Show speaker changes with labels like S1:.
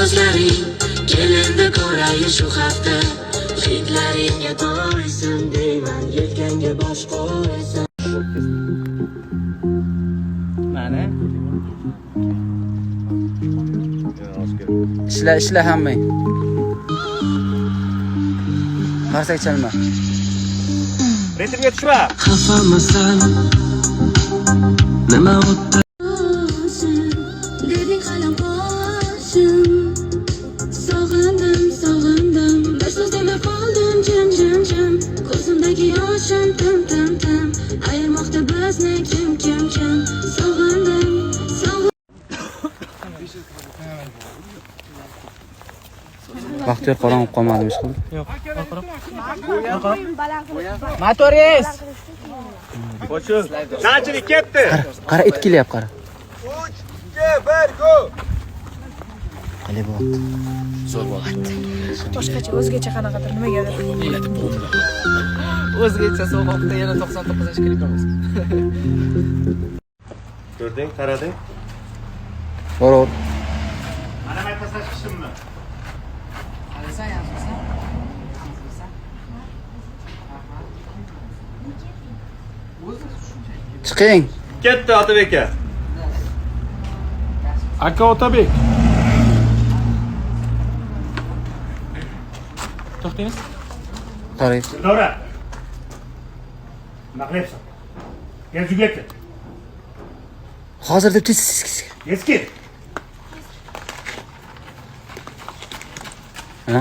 S1: Ko'zlaring kel endi ko'rayin shu hafta. Hidlaringga to'ysin deyman, yelkangga bosh qo'ysam.
S2: Mana. Ishla, ishla hammang. Qarsak chalma.
S3: Ritmga tushma.
S1: Xafamisan? Nima o'tdi? Deding qalam qoshim. Sog'indim, sog'indim. Bir so'z demay qoldim jim, jim, jim. Ko'zimdagi yoshim tim, tim, tim. Ayirmoqda bizni kim, kim, kim. Sog'indim, sog'indim.
S2: Baxtiyor qorong'u qolmadimi hech qilib?
S4: Motorist.
S3: Nachili ketdi.
S2: Qara, qara it kelyapti, qara.
S5: 3 2 1 go.
S2: Qalay bo'lyapti?
S6: Boshqacha, o'zgacha qanaqadir nimagadir.
S4: O'zgacha so'qoqda yana 99-klipimiz.
S3: Ko'rding, qarading.
S2: Bor.
S3: Mana men tashlashimmi?
S4: Qarasan, yaxshisan.
S2: Chiqing.
S3: Ketdi Otabek aka.
S7: Aka Otabek.
S4: To'xtaymiz.
S2: Qarang.
S3: Dildora. Nima qilyapsan? Gel uyga kel.
S2: Hozir deb tez tez tez.
S3: Tez kel.
S2: Ha?